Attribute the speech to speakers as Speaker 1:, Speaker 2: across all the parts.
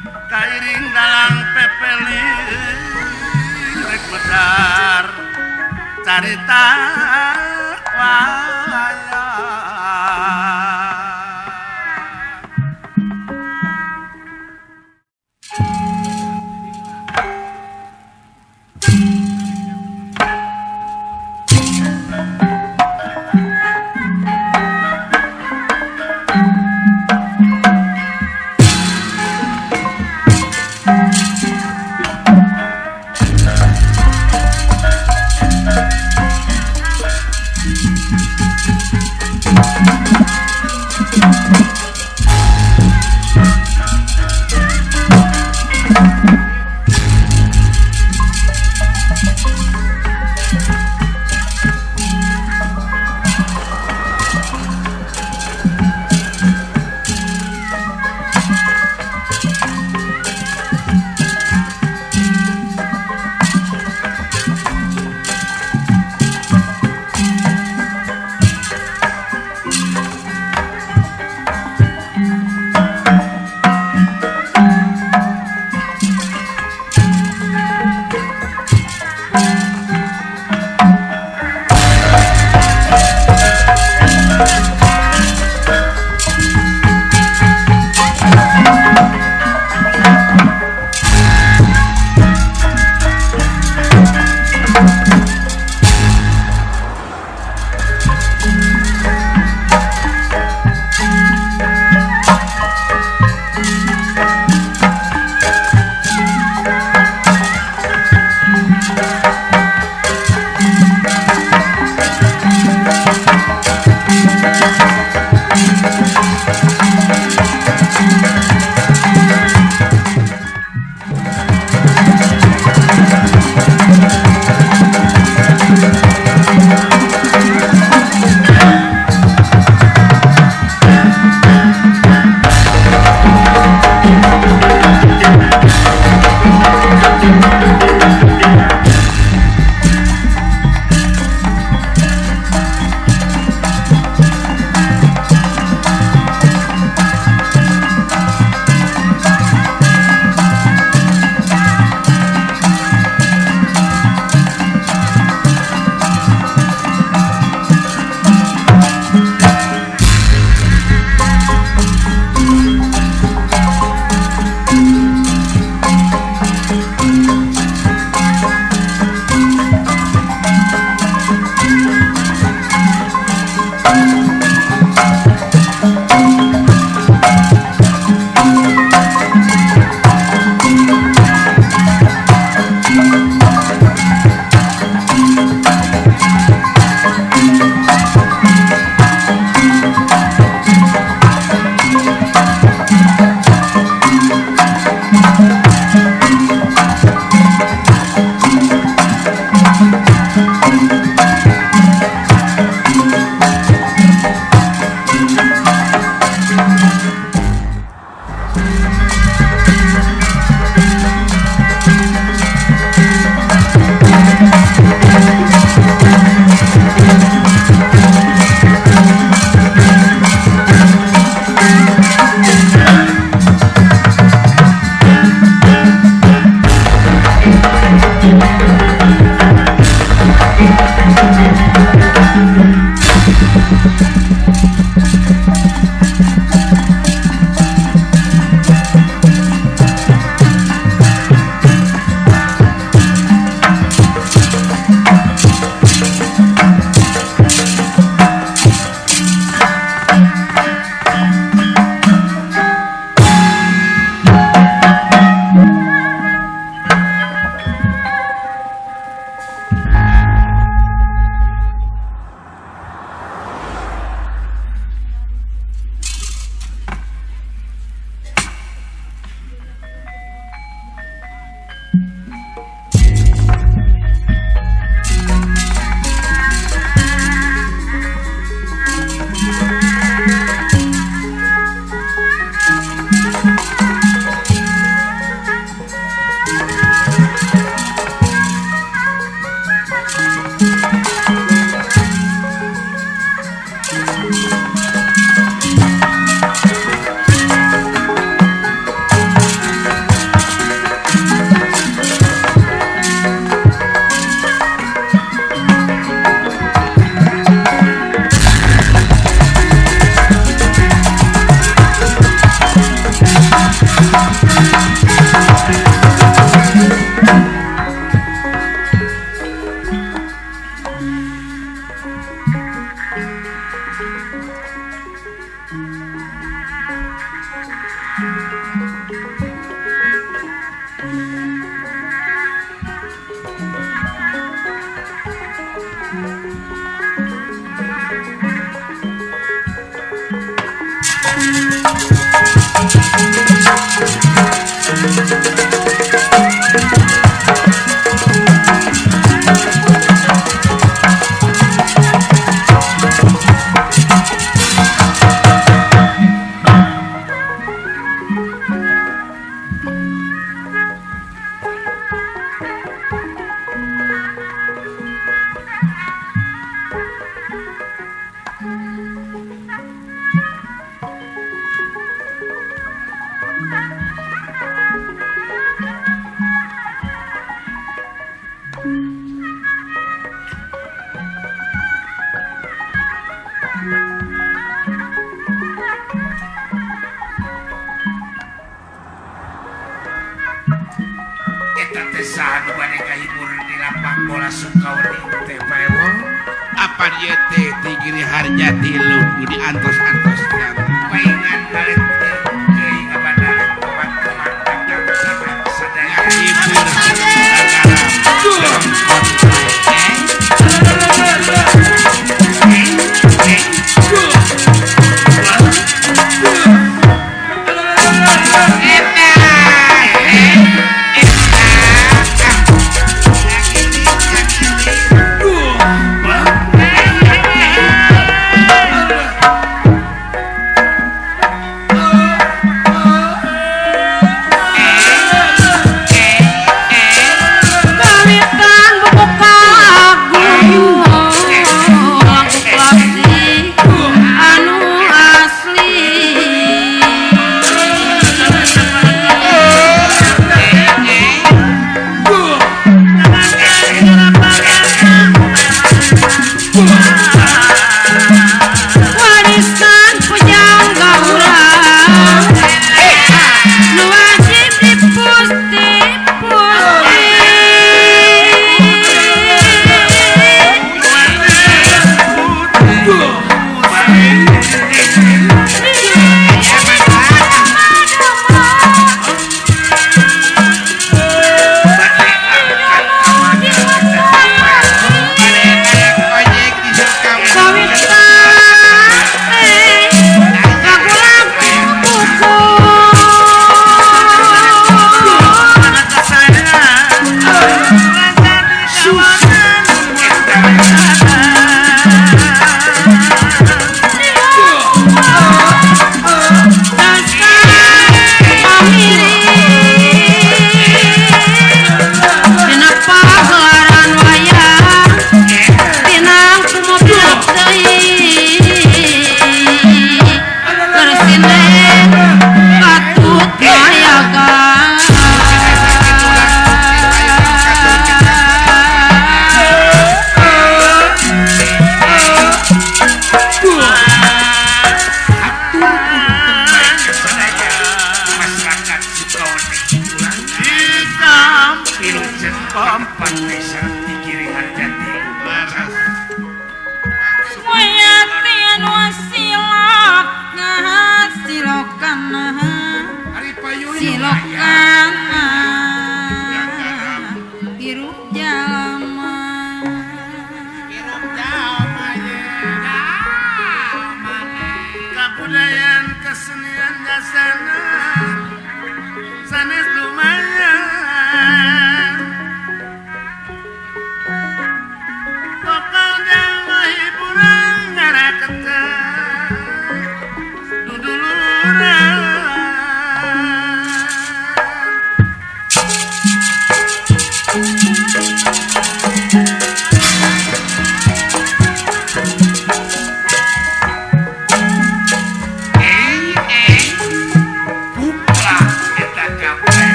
Speaker 1: Kairing dalang pepeling rek medar carita wayang.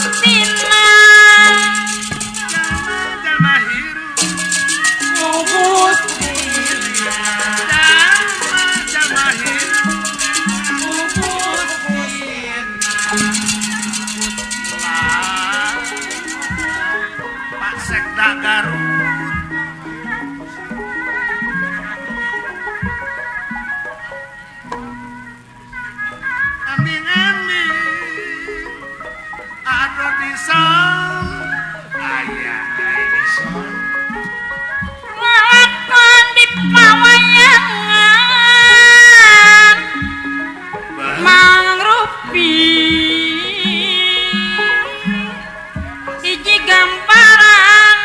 Speaker 2: Pustina
Speaker 1: Jalma-jalma hirup
Speaker 2: ku Gustina
Speaker 1: Jalma-jalma hirup
Speaker 2: ku Gustina
Speaker 1: Pak Sekda Garut Ambing-ambing Ado dison Aya dison
Speaker 2: Ngalakon di pawayangan mangrupi hiji gambaran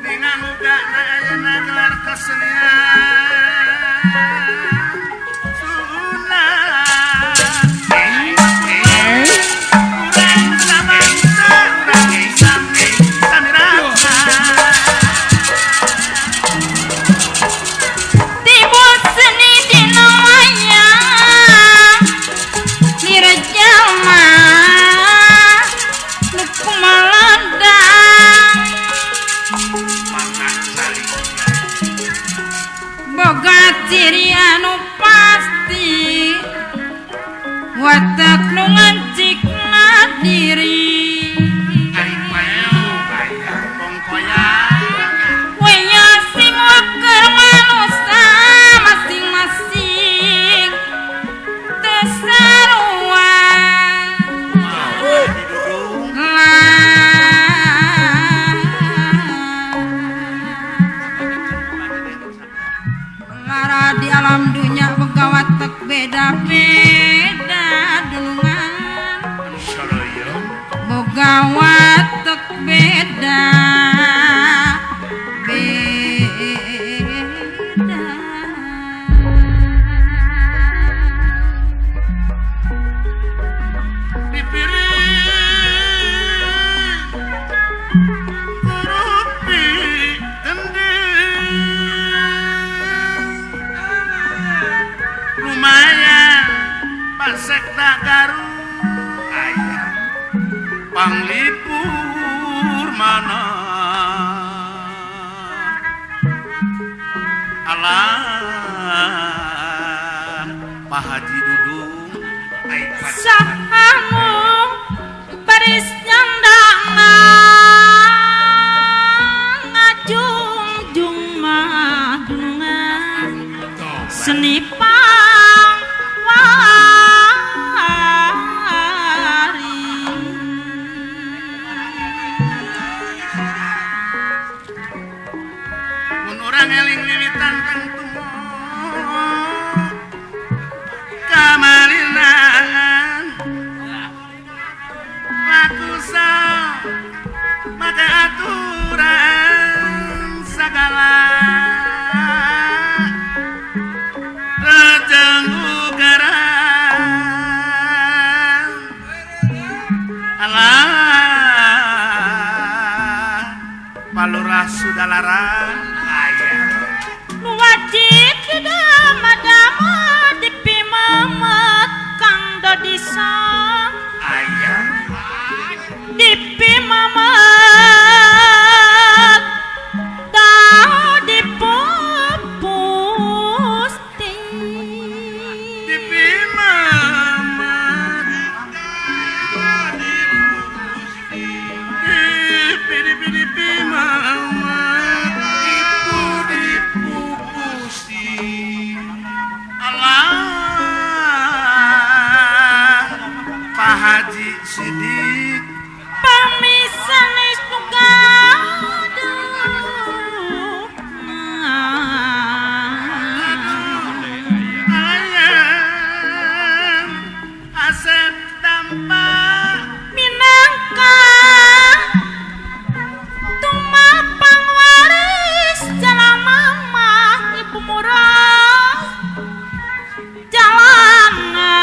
Speaker 1: Ningan uga na ayeuna gelar kesenian Sunda Urang sabangsa urang sami samirata
Speaker 2: Timbul seni dina wayang Nirajalma nu kumaladang Boga ciri anu pasti watak nu ngancikna diri
Speaker 1: Ari payu kongkoyan
Speaker 2: Waya simua keur manusa masing-masing teu sarua
Speaker 1: Didudung
Speaker 2: Lara di alam dunya boga watek beda-beda dunungan
Speaker 1: Soloyo
Speaker 2: boga watek beda beda
Speaker 1: Dipiring Kurupi Tending Lumayan Pak Sekda Garut Aya Panglipur mana Alah Pak Haji Dudung
Speaker 2: Sahamu baris nyandana ngajungjung madungan seni pang wari
Speaker 1: Mun urang eling wiwitan kang tumo Kamalinaan Laku maka aturan sagala Rejeng ugaran Alah Palurah sudalarang Aya
Speaker 2: Nu wajib didama-dama dipimamet Kang Dodison
Speaker 1: Aya
Speaker 2: dipimamet da dipupusti
Speaker 1: Dipimamet Dipi dipi dipimamet Dipu dipupusti Allah Pak Haji Sidik
Speaker 2: pamisanes nu gaduh
Speaker 1: Ayam Asep tampak
Speaker 2: minangka tumapang waris jalma mah ibu murah jalana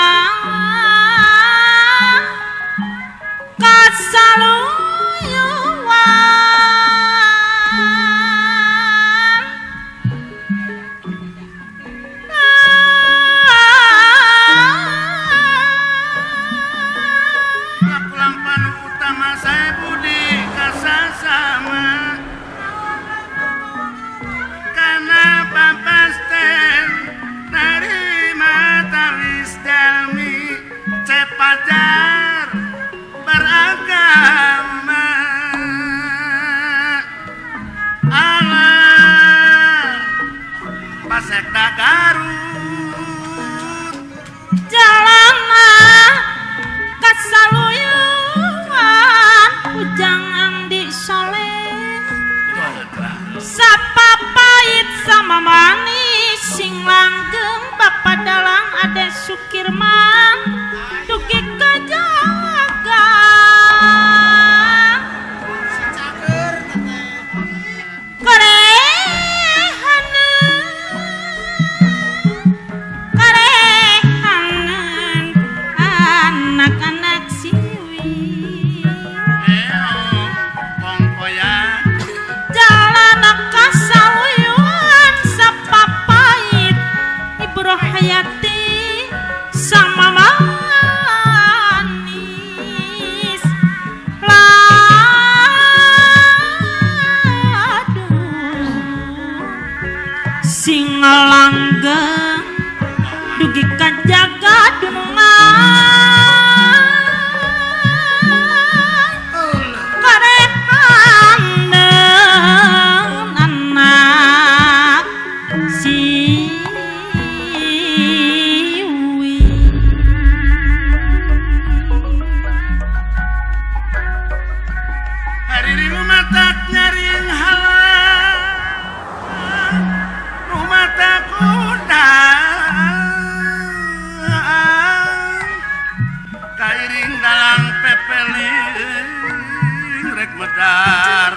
Speaker 1: Medar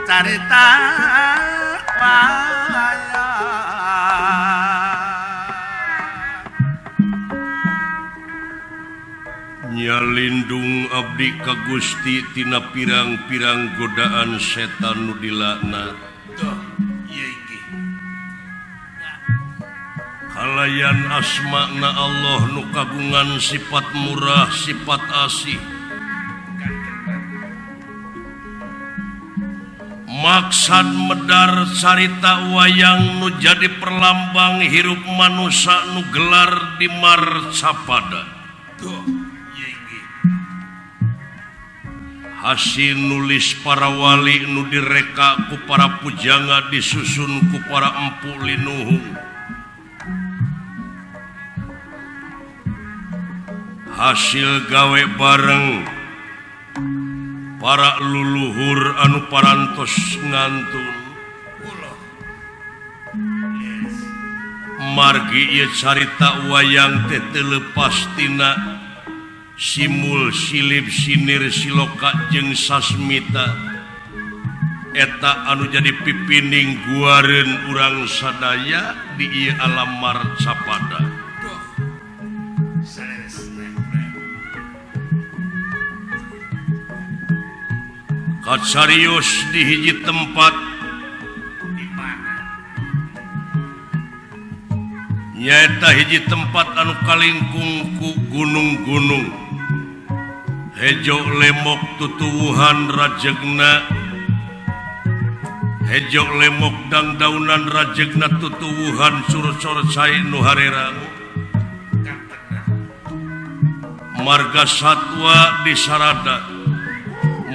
Speaker 1: carita wayang.
Speaker 3: Nyalindung abdi ka Gusti tina pirang-pirang godaan setan nu dilaknat. Kalayan asmana Allah nu kagungan sifat murah, sifat asih. Maksad medar carita wayang nu jadi perlambang hirup manusa nu gelar di Marcapada. Hasil nulis para wali nu direka ku para pujangga disusun ku para empu linuhung. Hasil gawe bareng para luluhur anu parantos ngantun. Margi ieu carita wayang teh teu leupas tina simul silib sinir siloka jeung sasmita. Eta anu jadi pipining guareun urang sadaya di ieu alam Marcapada. Kacarios di hiji tempat nyaeta hiji tempat anu kalingkung ku gunung-gunung. Hejo lemok tutuwuhan rajegna, hejo lemok dangdaunan rajegna tutuwuhan curcor cai nu harerang. Marga satwa di sarada,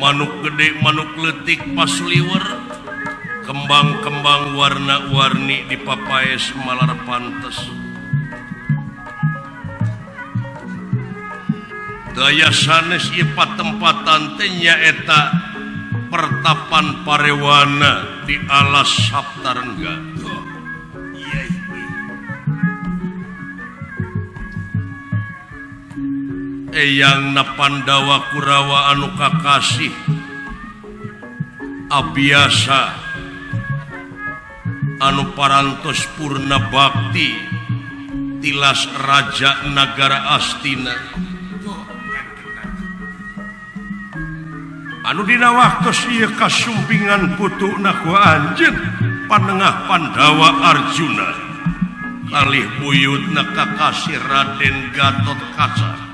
Speaker 3: manuk gede manuk leutik pasliwer, kembang-kembang warna-warni di papaes malar pantes. Daya sanes ieu patempatan teh nyaeta pertapan parewana di alas Saptarengga. Eyang na Pandawa Kurawa anu kakasih abiasa anu parantos purna bakti tilas raja nagara Astina anu dina waktos ieu kasumpingan putuna ku anjeun panengah Pandawa Arjuna kalih buyutna kakasih Raden Gatot Kaca.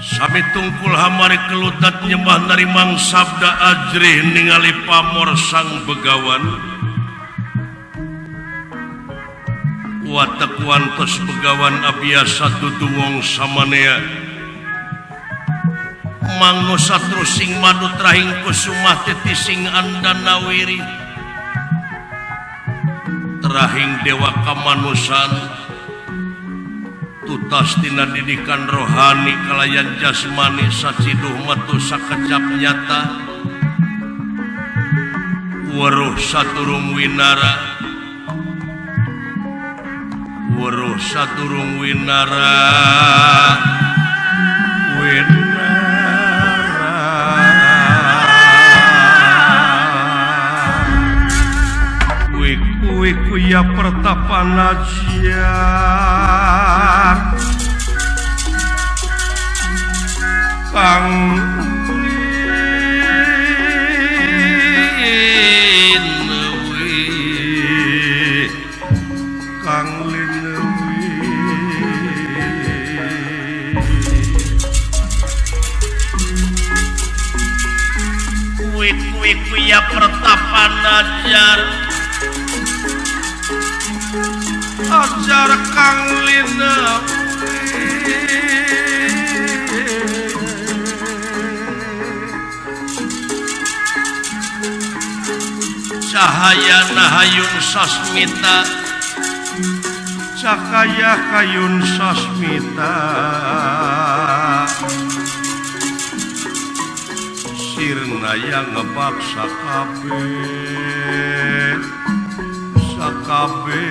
Speaker 3: Sami tungkul hamari kelutat nyembah narimang sabda ajrih ningali pamor sang begawan. Watek wantos begawan abiasa dudungong samanea. Mangno satrusing madu trahing kusumah tetising andanawiri. Trahing dewa kamanusan tutas tina didikan rohani kalayan jasmani saciduh metu sakecap nyata. Weruh saturung winara, weruh saturung winara, winara. Wik-wik ya pertapan ajar Kang Linewi, Kang Linewi. Wik-wik ya pertapan ajar ajar Kang Linewi. Cahaya nahayun sasmita, cahaya kayun sasmita. Sirna yang ngebak sakabe, sakabe.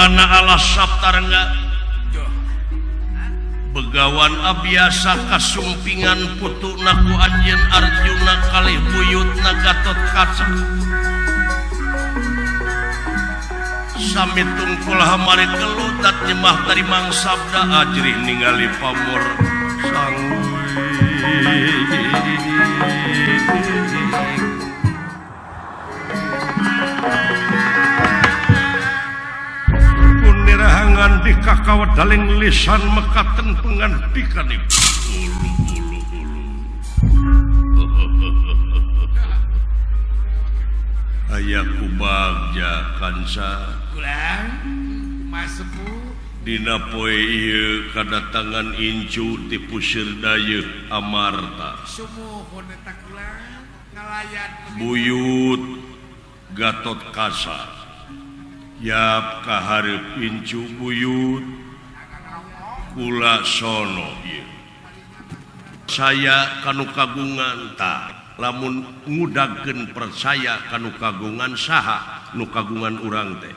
Speaker 3: Nirwana alas Saptarengga Begawan abiasa kasumpingan putu naku anjeun Arjuna kalih buyutna Gatotkaca sami tungkul hamari kelutat nyemah tarimang sabda ajrih ningali pamor sanggup. Punirahangan di kakawedaling lisan mekaten pengandikanipun. Ulu ulu ulu. Aya ku bagja kansa. Dina poe ieu kadatangan incu ti Pusir Dayeuh Amarta. Buyut Gatotkaca yap kahareup incu buyut kula sono ieu. Saya kanu kagungan ta lamun ngudagkeun percaya kanu kagungan saha nu kagungan urang teh.